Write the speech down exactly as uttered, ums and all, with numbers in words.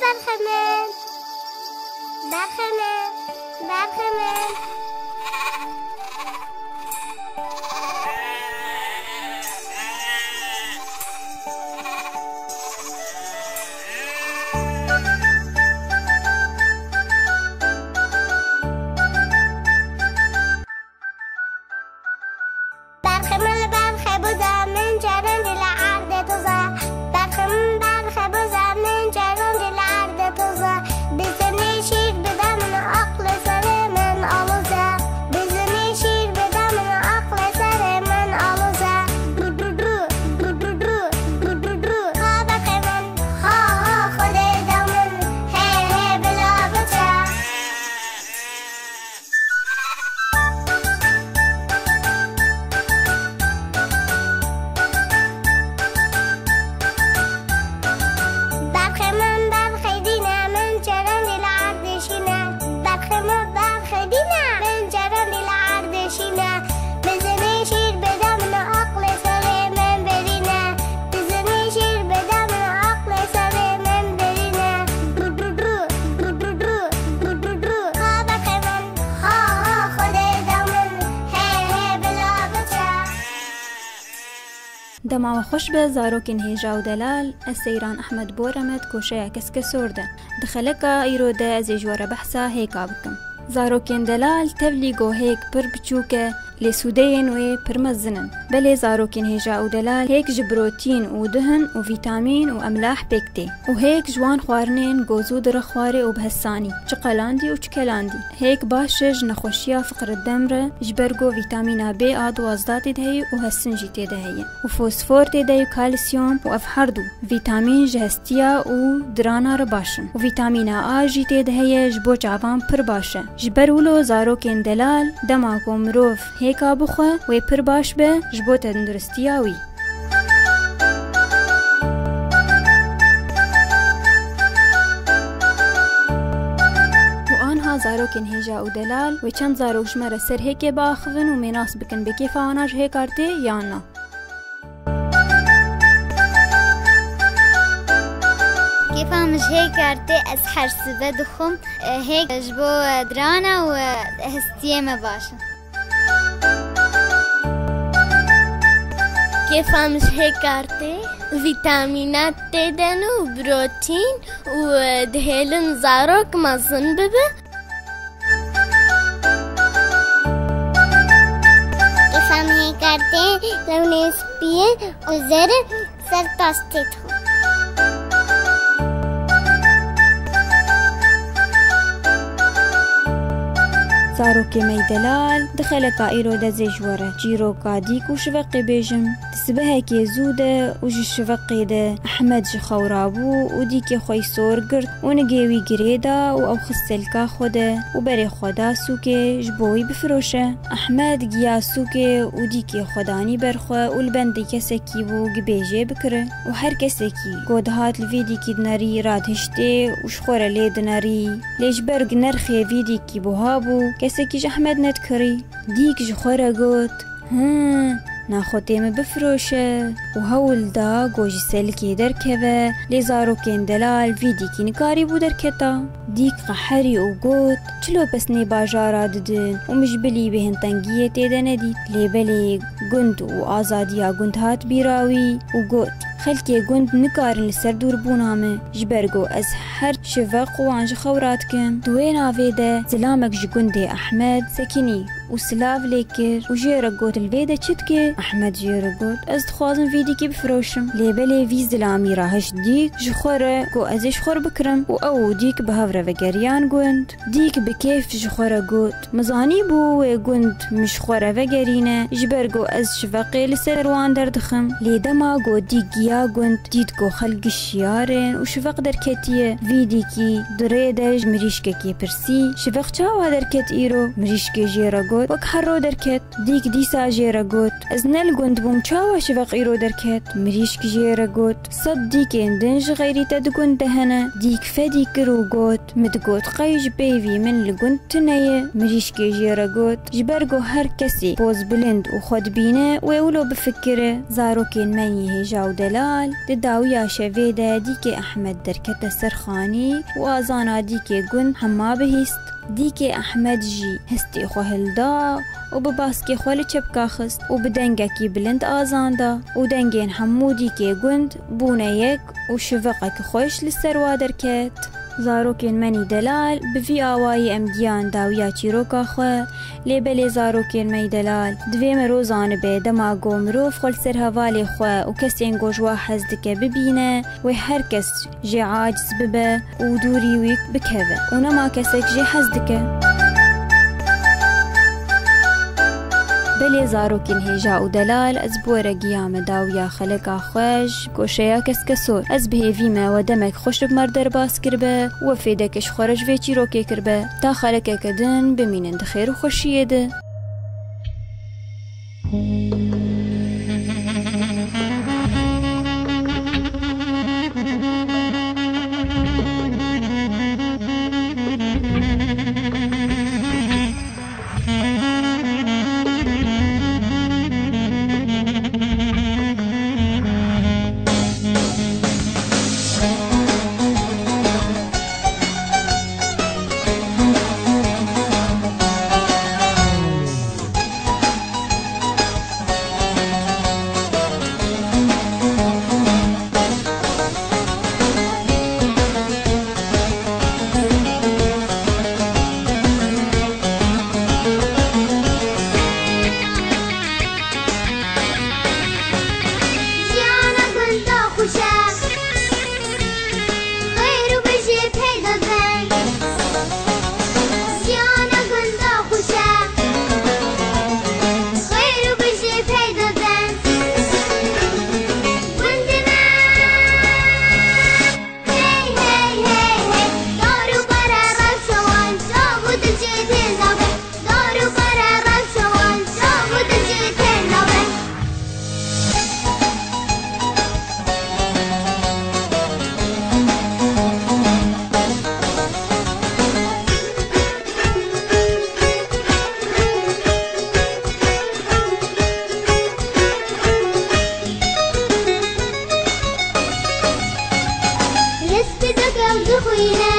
Berxê min. Berxê min. Berxê min. Berxê min, berxê boza min, çerendî li erdê toza. Berxê min, berxê boza min, çerendî li erdê toza. Bizinê şîr bide min, aqlê serê min aloze. Bizinê şîr bide min, aqlê serê min aloze. Bru, bru, bru, bru, bru, bru, bru, bru. Ha berxê min, ha, ha, Xwedê da min, hê, hê, bila biçe. Berxê min, berxê dîne, min çerendî li erdê şîne. Berxê min, berxê dîne, min çerendî li erdê şîne. Bizinê şîr bide min, aqlê serê min birîne. Bizinê şîr bide min, aqlê serê min birîne. Bru, bru, bru, bru, bru, bru, bru, bru, bru. Ha berxê min, ha, ha, Xwedê da min, hê, hê, bila biçe. Dema we xweş be, zarokên hêja û delal, ez Seyran Ehmed Bor em e, di koşeya Keskesor de. Di xeleka îro de ez ê ji we re behsa hêka bikim. Zarokên delal tevlî ku hêk pir biçûk e, lê sûdeyên wê pir mezin in. Belê zarokên hêja û delal hêk ji protîn û duhin û vîtamîn û emlah pêk tê. Û hêk ji wan xwarinên ku zû dire xwarê û bi hesanî, çi qelandî û çi kelandî. Hêk baş e ji nexweşiya fiqir dem re, ji ber ku vîtamîna B a duwazdeh tê de heye û hesin jî tê de heye. Û fosfor tê de ye û kalsiyom û ev her du vîtamîn ji hestiya û dirana re baş in. Û vîtamîna A jî tê de heye, ji bo çavan pir baş e. Ji ber wilo zarokên delal dema ku mirov hêka bixwe, wê pir baş be ji bo tenduristiya wî. Û anha zarokên hêja û delal wê çend zarok ji me re ser hêkê biaxivin û mê nas bikin bê kêfa wana ji hêkar tê yan na. Kêfa min ji hêkar tê, ez her sibe dixwim. Hêk ji bo dirana û hestiyê me baş e. Kêfa min ji hêkar tê, vîtamînat tê de ne û protîn û dihêlin zarok mezin bibe. Kêfa min hêkar tê, lewnê spî û zer e, ser taş tê dixwim. Zarokê me yî delal, di xeleka îro de ez ê ji we re çîroka dîk û şiveqê bêjim. Di sibehekê zû de û ji şiveqê de Ehmed ji xew rabû û dîkê xwe yî sor girt û nigê wî girê da û ew xist selka xwe de û berê xwe da sûkê ji bo wî bifiroşe. Ehmed giya sûkê û dîkê xwe danî ber xwe û li bendê kesekî bû gibê jê bikire û her kesekî ku dihat li vê dîkî dinerî radihiştê û ji xwe re lê dinerî. Lê ji ber nerxê vî dîkî buha bû, kesekî ji Ehmed nedikirî. Dîk ji xwe re got, Hi, naxwe tê min bifiroşe. Û hewl da ku ji selikê derkeve, lê zarokên delal vî dîkî nikarîbû derketa. Dîk qeherî û got, Çilo pesnê bajara didin û min ji bilî bêhintengiyê tê de nedît. Lê belê gund û azadiya gund hat bîra wî û got, Xelkê gund nikarin li ser dûrbûna min, ji ber ku ez her şiveq wan ji xew radikim. Di wê navê de zilamek ji gundê Ehmed sekinî û silav lê kir û jê re got, Li vê de çi dike? Ehmed jê re got, Ez dixwazim vî dîkî bifiroşim. Lê belê vî zilamî rahişt dîk ji xwe re, got, Ez ê ji xwe re bikirim. Û ew û dîk bi hev re vegeriyan gund. Dîk bi kêf ji xwe re got, Min zanîbû wê gund min ji xwe re vegerîne, ji ber ku ez şiveqê li ser wan derdixim. Lê dema ku dîk giya gund, dît ku xelk gişiyar in û şiveq derketiye. Vî dîkî di rê de ji mirîşkekê pirsî, Şiveq çawa derket îro? Mirîşkê jê re got, Wek herro derket. Dîk dîsa jê re got, Ez ne li gund bûm, çawa şiveq îro derket? Mirîşk jê re got, Sed dîkên din ji xeyrî te di gund de hene. Dîk fedî kir û got, Min digot, qey ji peyvî min li gund tune ye. Mirîşkê jê re got, Ji ber ku her kesê pozbilind û xwe dibîne, wê wilo bifikire. Zarokên me yî hêja û delal Delal, di dawiya şevê de dîkê Ehmed derkete ser xanî û azana dîkê gund hema bihîst. Dîkê Ehmed jî hestê xwe hilda û bi baskê xwe li çepka xist û bi dengekî bilind azan da û dengên hemû dîkê gund bûne yek û şiveqek xweş li ser wa derket. Zarokên me nî delal, bi vî awayî em giyan dawiya çîroka xwe, lê belê zarokên me yî delal, divê mero zanibe dema ku mirov xwe li ser hevalê xwe û kesên ku ji wa hez dike bibîne, wê her kes jê aciz bibe û dûrî wî bikeve û nema kesek jê hez dike. Belê zarokên hêja û delal, ez bi we re giyame dawiya xeleka xwe ji goşeya keskesor. Ez bi hêvî me we demek xweş bi me re derbas kiribe, we fêdeke ji xwe re ji vê çîrokê kiribe. Ta xelekeke din bimînin di xêr û xweşiyê de. Jiyana gunda xweş e. Xêr û bijî peyda be. Jiyana gunda xweş e. Xêr û bijî peyda be. Gundê me. Hey, hey, hey, hey. Dar û bare rewşa wan, çav û dilê tê nabe. Dar û bare rewşa wan, çav û dilê tê nabe. Listê de gel dixwîne.